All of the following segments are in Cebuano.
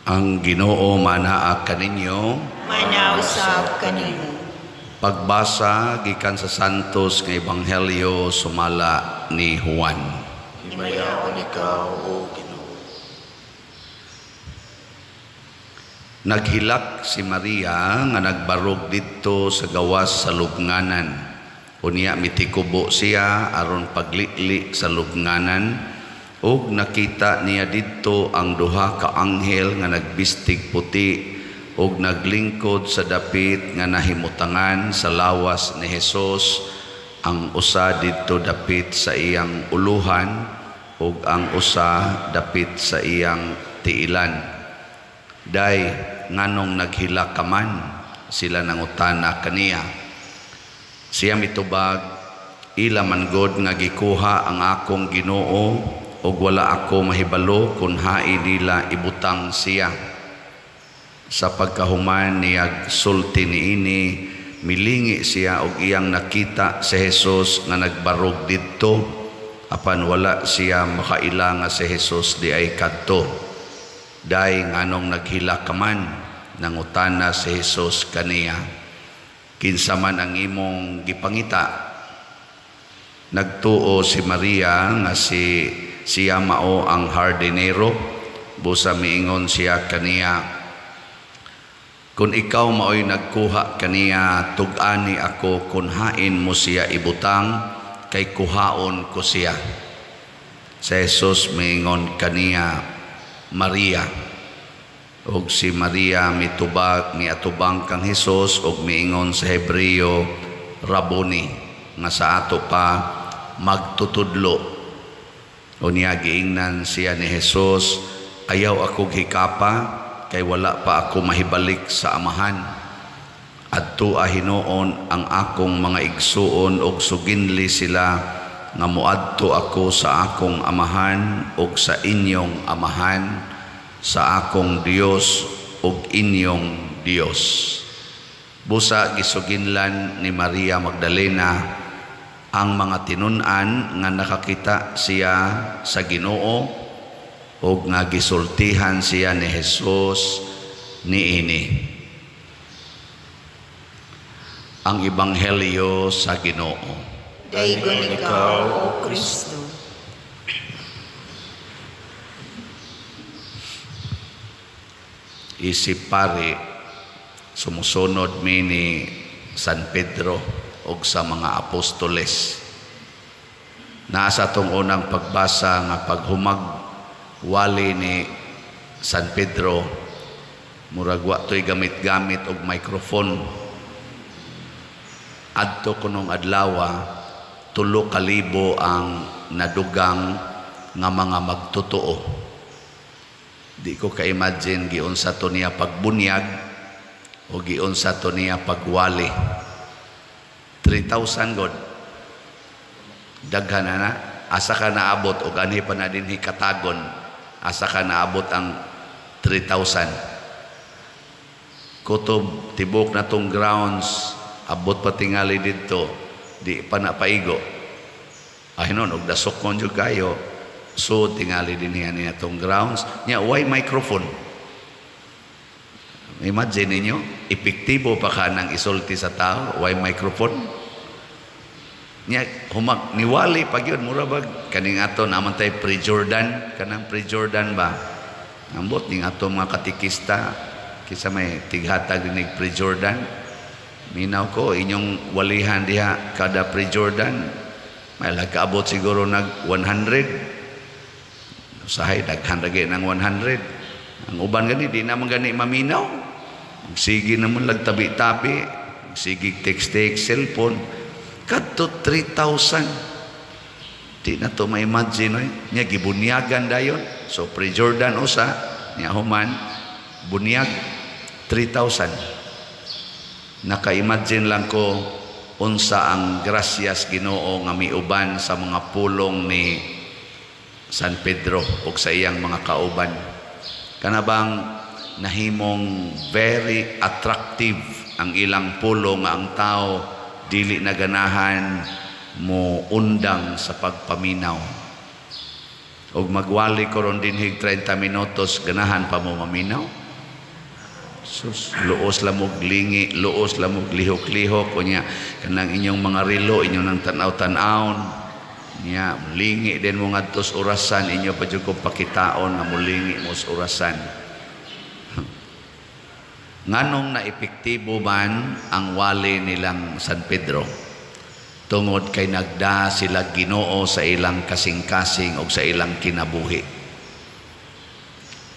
Ang Ginoo manaa kaninyo. Manaa usab kanimo. Pagbasa gikan sa Santos nga Ebanghelyo sumala ni Juan. Himayaon ikaw, O Ginoo. Naghilak si Maria nga nagbarog didto sa gawas sa lubnganan. Unya mitikubo siya aron paglili sa lubnganan ug nakita niya didto ang duha ka anghel nga nagbistig puti ug naglingkod sa dapit nga nahimutangan sa lawas ni Hesus, ang usa didto dapit sa iyang uluhan ug ang usa dapit sa iyang tiilan. Day, nganong naghilak ka man? Sila nangutana kaniya. Siya mitubag, ila man god nga gikuha ang akong Ginoo ug wala ako mahibalo kun hain nila ibutang siya. Sa pagkahuman niyag sulti niini, milingi siya og iyang nakita si Jesus nga nagbarog didto, apan wala siya makaila nga si Jesus di ay kadto. Day, nganong naghilak ka man? Nangutana si Jesus kaniya. Kinsa man ang imong gipangita? Nagtuo si Maria nga siya mao ang hardinero. Busa miingon siya kaniya, kun ikaw maoy nagkuha kaniya, tug-ani ako kun hain mo siya ibutang, kay kuhaon ko siya. Si Jesus miingon kaniya, Maria. Og si Maria mitubag miatubang kang Hesus og miingon sa Hebreo, Raboni, nga sa ato pa magtutudlo. Unya giingnan siya ni Hesus, ayaw ako hikapa kay wala pa ako mahibalik sa Amahan. Adto hinuon ang akong mga igsuon og suginli sila nga moadto ako sa akong Amahan og sa inyong Amahan, sa akong Dios ug inyong Dios. Busa gisuginlan ni Maria Magdalena ang mga tinun-an nga nakakita siya sa Ginoo ug nga gisultihan siya ni Jesus niini. Ang Ebanghelyo sa Ginoo. Daygon ikaw, O Kristo. Isip pari, sumusunod mi ni San Pedro og sa mga apostoles. Naa sa atong unang pagbasa nga paghumag wali ni San Pedro, murag wa to'y gamit-gamit og microphone. Adto kunong adlawa, 3,000 ang nadugang nga mga magtotoo. Di ko ka-imagine giunsa to niya pagbunyag o giunsa to niya pagwali. 3,000 god. Daghan na na. Asa ka naabot o ganhi pa na dinhi katagon. Asa ka naabot ang 3,000. Kutob tibok na tong grounds, abot pa tingali didto, di pa na paigo. Ay nun, og dasokon jud kayo. So tingali din niya niya tong grounds. Nya, why microphone? Imagine ninyo, epektibo pa ka ng isulti sa tao, why microphone? Nya, humag, niwali pag yun, mura bag, kaning ato, naman tayo pre-Jordan, kanang pre-Jordan ba? Ambot, ning ato mga katikista, kisa may tighatag dinig pre-Jordan. Minaw ko, inyong walihan diha kada pre-Jordan, may lagkaabot siguro nag 100. Usahay, daghan lagi ng 100. Ang uban gani, di naman gani maminaw. Sige naman lagtabi-tabi, sige text-text, cellphone. Kadto 3,000. Di na to ma-imagine, oy. Nya gibunyagan dayon. So pre-Jordan usa, nya human bunyag 3,000. Naka-imagine lang ko unsa ang grasyas Ginoo nga miuban sa mga pulong ni San Pedro ug sa iyang mga kauban. Kanabang nahimong very attractive ang ilang pulong nga ang tao dili na ganahan mo undang sa pagpaminaw. Og magwali ko ron dinhig 30 minutos, ganahan pa mo maminaw? Sus, luos lamog lingi, luos lamog lihok-lihok, kunya kanang inyong mga relo, inyong nang tanaw-tanawon. Nya, lingi din mo ngadto sa orasan, inyo pa jud ko pakitaon nga mulingi mo sa orasan. Nganong na epektibo man ang wali nilang San Pedro? Tungod kay nagda sila Ginoo sa ilang kasing-kasing o sa ilang kinabuhi.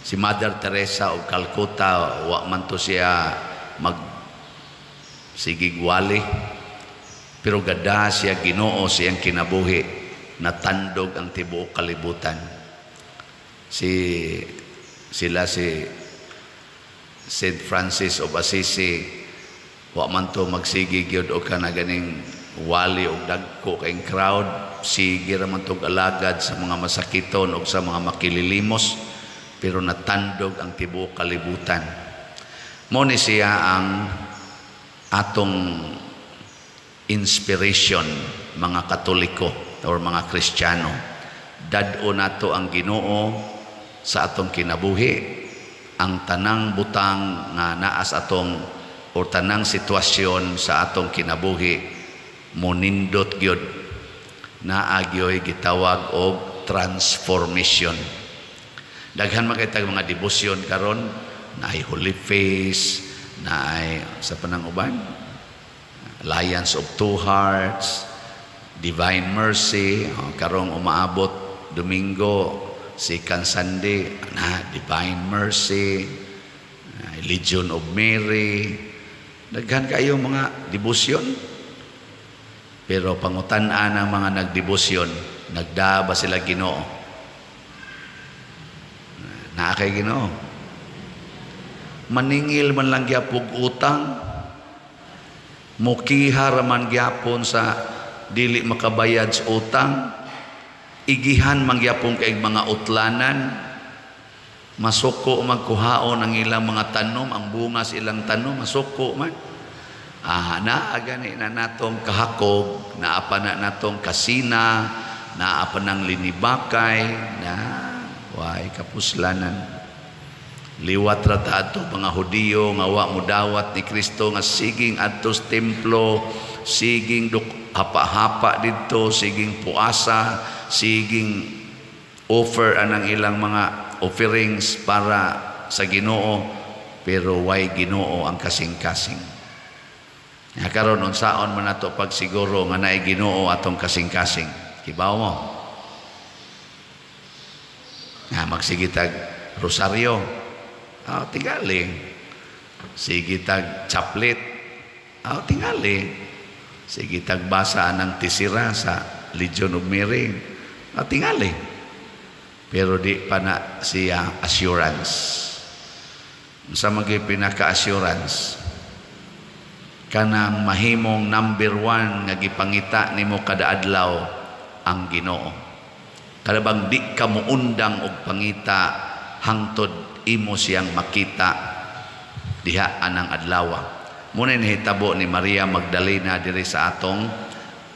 Si Mother Teresa of Calcutta, wa man to siya mag sigig wali, pero gada siya Ginoo sa iyang kinabuhi, natandog ang tibuok kalibutan. Si sila si Saint Francis of Assisi, wa man to magsigi gyud og kana ganing wali og dagko kayong crowd, sige ra man tog alagad sa mga masakiton og sa mga makililimos, pero natandog ang tibuok kalibutan. Mo ni siya ang atong inspiration, mga Katoliko or mga Kristiyano. Dad-o nato ang Ginoo sa atong kinabuhi, ang tanang butang nga naa sa atong or tanang sitwasyon sa atong kinabuhi monindot gyud, naa gyoy gitawag og transformation. Daghan man kay tag mga debosyon karon, naay Holy Face, naay sa panang uban, Alliance of Two Hearts, Divine Mercy, oh, karong umaabot Domingo, Second Sunday, na Divine Mercy, Legion of Mary. Daghan kayo mga debosyon. Pero pangutan-an ang mga nagdebosyon, nagda ba sila Ginoo? Naa kay Ginoo. Maningil man lang gyapon utang, mukiha ra man gyapon sa dili makabayad sa utang, igihan man gyapon kay mga utlanan, masuko magkuhaon ang ilang mga tanom, ang bunga sa ilang tanom, masuko man. Naa gani na natong kahakog, naa pa na natong kasina, naa pa ng linibakay, na way kapuslanan. Liwat ra ta adto mga Hudiyo nga wa modawat ni Kristo, nga siging adto sa templo, siging hapa-hapa didto, siging puasa, siging offer anang ilang mga offerings para sa Ginoo, pero way Ginoo ang kasing-kasing. Nga karon unsaon man nato pagsiguro nga naay Ginoo atong kasing-kasing? Kibaw mo? Nga magsige tag rosaryo. Ah, tingali. Sige tag chaplet. Ah, tingali. Sige tag basa ng tisira sa Legion of Mary. Ah, tingali. Pero di pa na siya assurance. Unsa man gyud pinaka-assurance? Kanang mahimong number one nga gipangita nimo kada adlaw ang Ginoo. Kada bang di ka muundang og pangita hangtod imo siyang makita diha anang adlaw. Muna nahitabo ni Maria Magdalena diri sa atong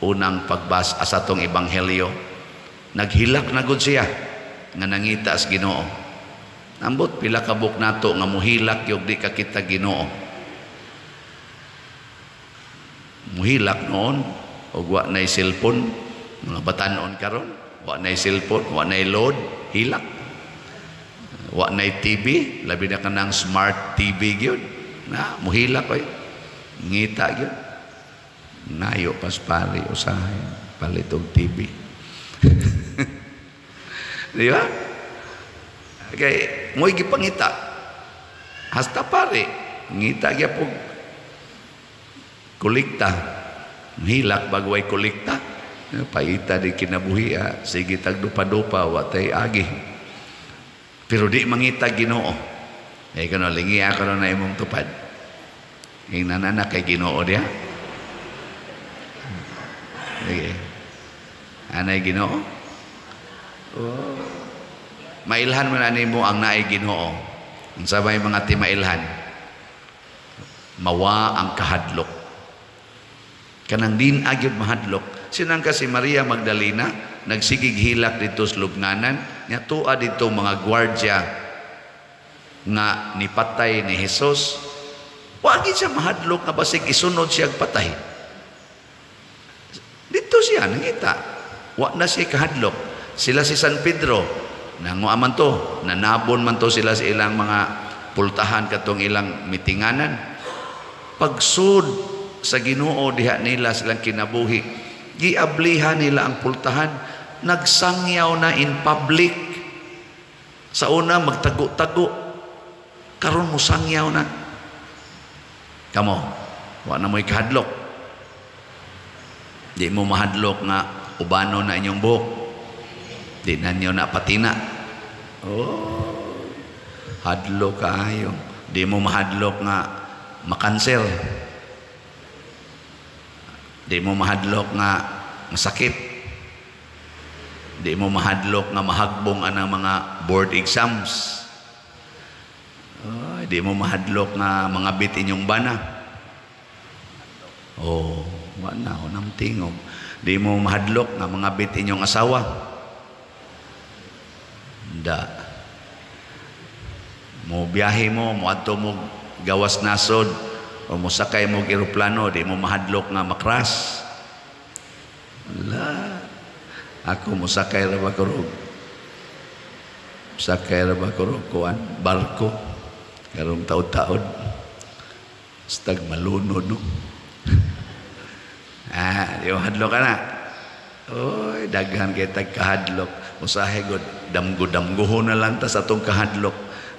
unang pagbasa sa atong ebanghelyo. Naghilak na gud siya nga nangita sa Ginoo. Ambot pila ka buok nato nga muhilak yung di ka kita Ginoo. Muhilak noon og wa nay cellphone, mga batan-on karon, wa nay cellphone, wa nay load, hilak. Wa nay TV, labi na kanang smart TV gyud. Na muhilak oy. Ngita gyud. Nayo pas pari usahay palit og TV. Di ba? Kay mo'y gipangita. Hasta pare ngita gyapon kolekta. Hilak bagway kolekta. Paita di kinabuhi, ah. Sige tag dupa-dupa wa tay agi. Pero di mangita Ginoo. Eh kano lingi ako na imong tupad. Ingnan na kay Ginoo diha. Sige. Anay Ginoo? Oh. Mailhan man ani mo ang naay Ginoo. Unsa may mga timailhan? Mawa ang kahadlok. Kanang din agyod mahadlok. Sinang ka si Maria Magdalena nagsigig hilak dito sa lubnganan, Nya tua dito mga gwardya nga nipatay ni Hesus. Wa gid siya mahadlok nga basig isunod siya patay. Dito siya nangita. Wa na siya kahadlok. Sila si San Pedro, nangua man to, nanabon man to sila sa ilang mga pultahan katong ilang mitinganan. Pagsud sa Ginoo diha nila silang kinabuhi, giablihan nila ang pultahan, nagsangyaw na in public. Sa una magtago-tago, karon mo sangyaw na. Kamo, wa na mo'y kahadlok. Di mo mahadlok nga ubano na inyong buhok. Di na nyo na patina. Oh, hadlok kaayo. Di mo mahadlok nga makanser. Di mo mahadlok nga masakit. Di mo mahadlok nga mahagbong ang mga board exams. Oh, di mo mahadlok nga mga bit inyong bana. Oh, wa na unang tingog. Di mo mahadlok nga mga bit inyong asawa. Da. Mo biyahe mo, moadto mo gawas nasod o mosakay mo eroplano, di mo mahadlok nga makras. La. Ako mosakay ra ba ko sakay ra ba ko kuan barko karong taod-taod. Stag malunod no. Ah, di mo hadlok ka na. Oy, daghan kay tag kahadlok. Usahay gud damgo-damgohon na lang ta sa atong kahadlok.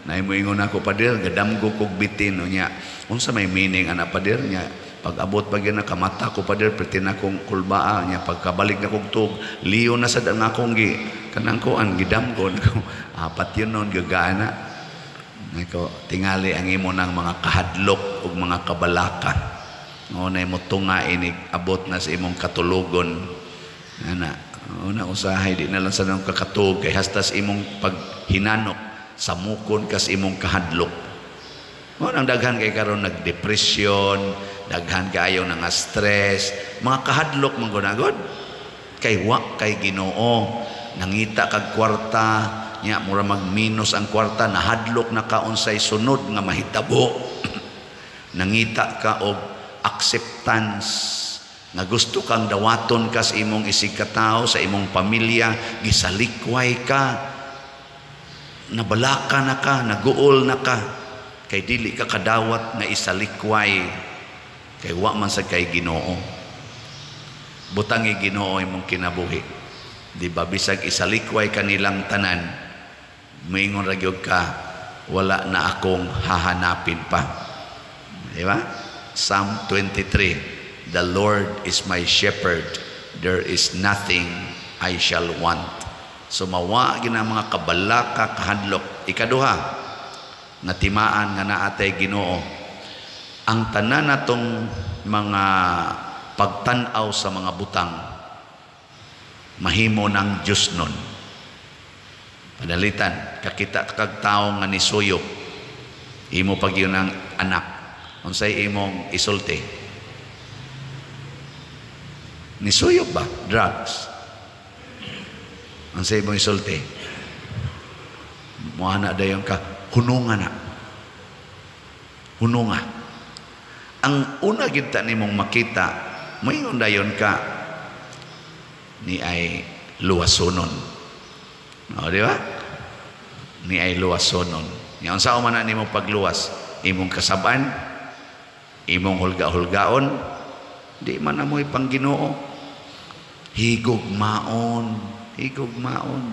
Nay mo ingon ako, pader, gadamgo kog bitin unya. Unsa may meaning ana, pader nya? Pag abot pag na kamata ko, pader, perti na kong kulbaa nya, pagkabalik na kog tug, liyo na sad ang akong gi kanang kuan gidamgo nako. Apat yun nun gagana. Nako tingali ang imo nang mga kahadlok ug mga kabalaka. Mo na imo tunga inig abot na sa imong katulogon. Ana, una usahay di na lang sa nang kakatug kay hastas imong paghinanok samukon kas imong kahadlok. Mo nang daghan kay karon nagdepresyon, daghan kaayo nga stress, mga kahadlok man gud kay wa kay Ginoo. Nangita kag kwarta nya mura mag-minus ang kwarta, nahadlok na ka unsay sunod nga mahitabo. Nangita ka og acceptance nga gusto kang dawaton ka sa imong isig katawo, sa imong pamilya, gisalikway ka, nabalaka na ka, naguol na ka, kay dili ka kadawat nga isalikway, kay wa man sa kay Ginoo. Butangi Ginoo imong kinabuhi. Di ba bisag isalikway kanilang tanan, moingon ra gyud ka, wala na akong hahanapin pa. Di ba? Psalm 23, the Lord is my shepherd, there is nothing I shall want. So mawa gina mga kabalaka kahadlok. Ikaduha, nga timaan nga naatay Ginoo. Ang tanan natong mga pagtan-aw sa mga butang mahimo ng Diyos nun. Padalitan, kakita kag tawo nga nisuyop, imo pag yun ang anak, unsay imong isulti? Nisuyop ba? Drugs. Unsay imong isulti? Muana dayon ka, hununga na. Hununga. Ang una gid ta nimong makita, moingon dayon ka ni ay luwasonon. O, di ba? Ni ay luwasonon. Nya unsa man na nimo pagluwas? Imong kasab-an, imong hulga-hulgaon, di man amoy pang Ginoo. Higugmaon, higugmaon.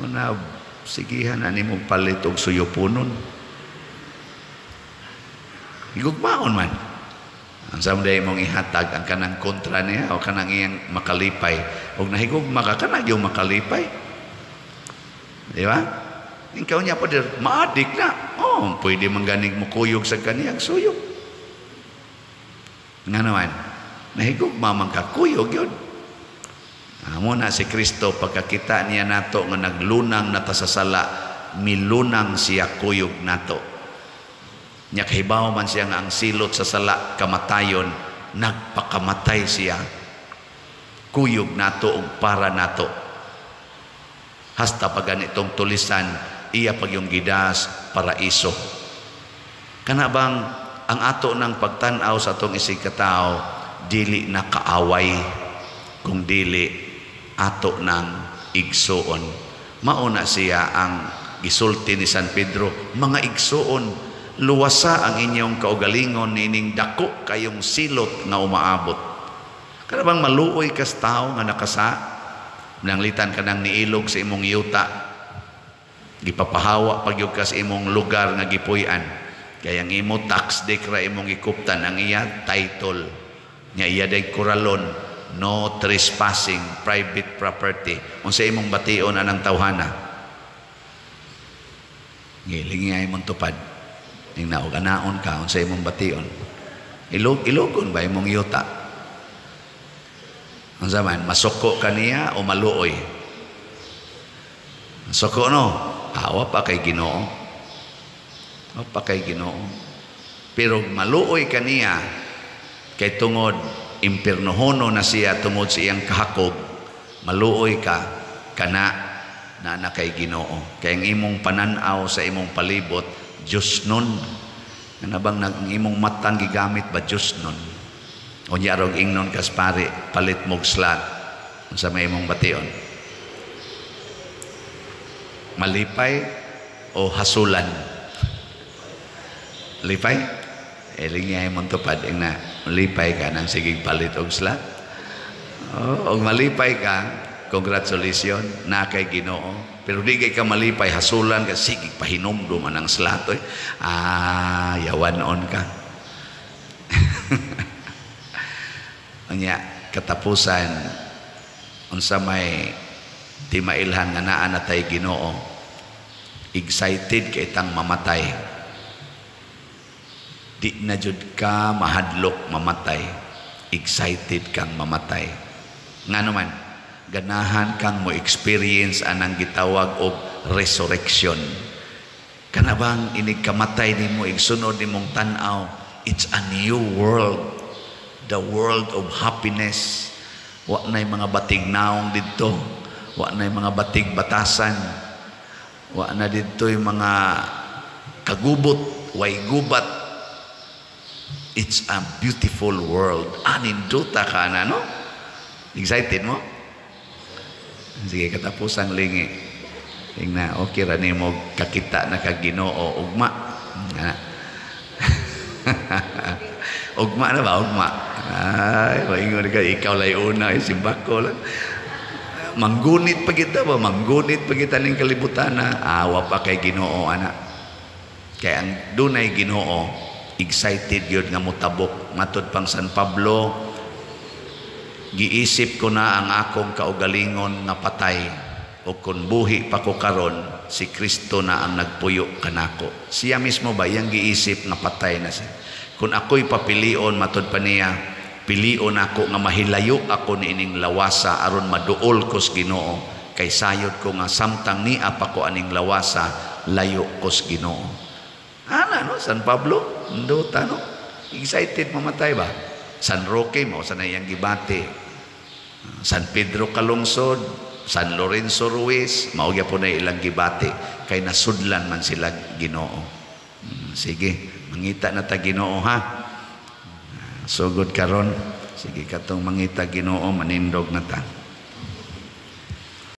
Una, sigihan na nimo palit og suyuponon. Higugmaon man. Ang sa mo mong ihatag ang kanang kontra niya o kanang iyang makalipay. Og nahigugma ka, kanang yung makalipay. Di ba? Ikaw niya pa dir, maadik na. Oh, pwede man ganing mukuyog sa kaniyang suyop. Nga naman, nahigugma man ka, kuyog yun. Amo na si Kristo, pagkakita niya nato nga naglunang na ta sa sala, milunang siya kuyog nato. Nya kahibaw man siya nga ang silot sa sala kamatayon, nagpakamatay siya kuyog nato og para nato. Hasta pa ganitong tulisan, iya pag yung gidas paraiso. Kana bang ang ato ng pagtan-aw sa atong isig katao dili na kaaway kung dili ato ng igsuon. Mauna siya ang gisulti ni San Pedro, mga igsuon, luwasa ang inyong kaugalingon nining dako kayong silot nga umaabot. Kana bang maluoy kas tao nga nakasa, nanglitan ka nang niilog sa imong yuta, gipapahawa pagyud ka sa imong lugar nga gipuy-an. Kaya ang imo tax deck ra imong gikuptan, ang iya title nya iya day kuralon, no trespassing, private property. Unsa imong bation anang tawhana? Ngiling nga imong tupad. Ning naog anaon ka, unsa imong bation? Ilog ilogon ba imong yuta? Unsa man, masuko kaniya o maluoy? Masuko no? Awa pa kay Ginoo. Awa pa kay Ginoo. Pero maluoy kaniya kay tungod impiernohono na siya tungod sa iyang kahakog, maluoy ka kana na na kay Ginoo. Kay ang imong pananaw sa imong palibot, Diyos nun. Ano bang ang imong matang gigamit ba Diyos nun? Unya rog ingnon kas pare, palit mog slot. Unsa may imong bation? Malipay o hasulan? Lipay? Eling nga imong tupad ing na malipay ka nang sigig palit og slot. Oh, og malipay ka, congratulations na kay Ginoo. Pero di kay ka malipay, hasulan ka, sige pahinomdom anang slot oy. Ah, yawan on ka. Unya katapusan unsa may timailhan nga naa na tay Ginoo, excited kay tang mamatay. Di na jud ka mahadlok mamatay, excited kang mamatay. Ngano man, ganahan kang mo experience anang gitawag og resurrection. Kana bang inig kamatay nimo, igsunod nimong tan-aw, it's a new world, the world of happiness. Wa na'y mga batig naong didto, wa na'y mga batig batasan, wa na didto'y mga kagubot, way gubat. It's a beautiful world. Aninduta ka na, no? Excited mo? Sige, katapusang lingi. Ingna, okay ra nimo kakita na kag Ginoo ugma. Ugma na ba? Ugma. Ay, maingon ka, ikaw lay una, simbako lang. Manggunit pa kita ba? Manggunit pa kita ning kalibutan na. Awa pa kay Ginoo, ana. Kaya ang dunay Ginoo, excited yun nga mutabok. Matod pang San Pablo, giisip ko na ang akong kaugalingon nga patay, o kung buhi pa ko karon, si Kristo na ang nagpuyo kanako. Siya mismo ba iyang giisip nga patay na siya. Kung ako'y papilion, matod pa niya, pilion ako nga mahilayo ako niining lawasa aron maduol ko sa Ginoo, kay sayod ko nga samtang nia pa ko aning lawasa, layo ko sa Ginoo. Ana no, San Pablo, nduta no. Excited mamatay ba? San Roque mao sa iyang gibati. San Pedro Calungsod, San Lorenzo Ruiz, mao gyapon na ilang gibati kay nasudlan man sila Ginoo. Sige, mangita na ta Ginoo ha. Sugod karon, sige katong mangita Ginoo manindog na ta.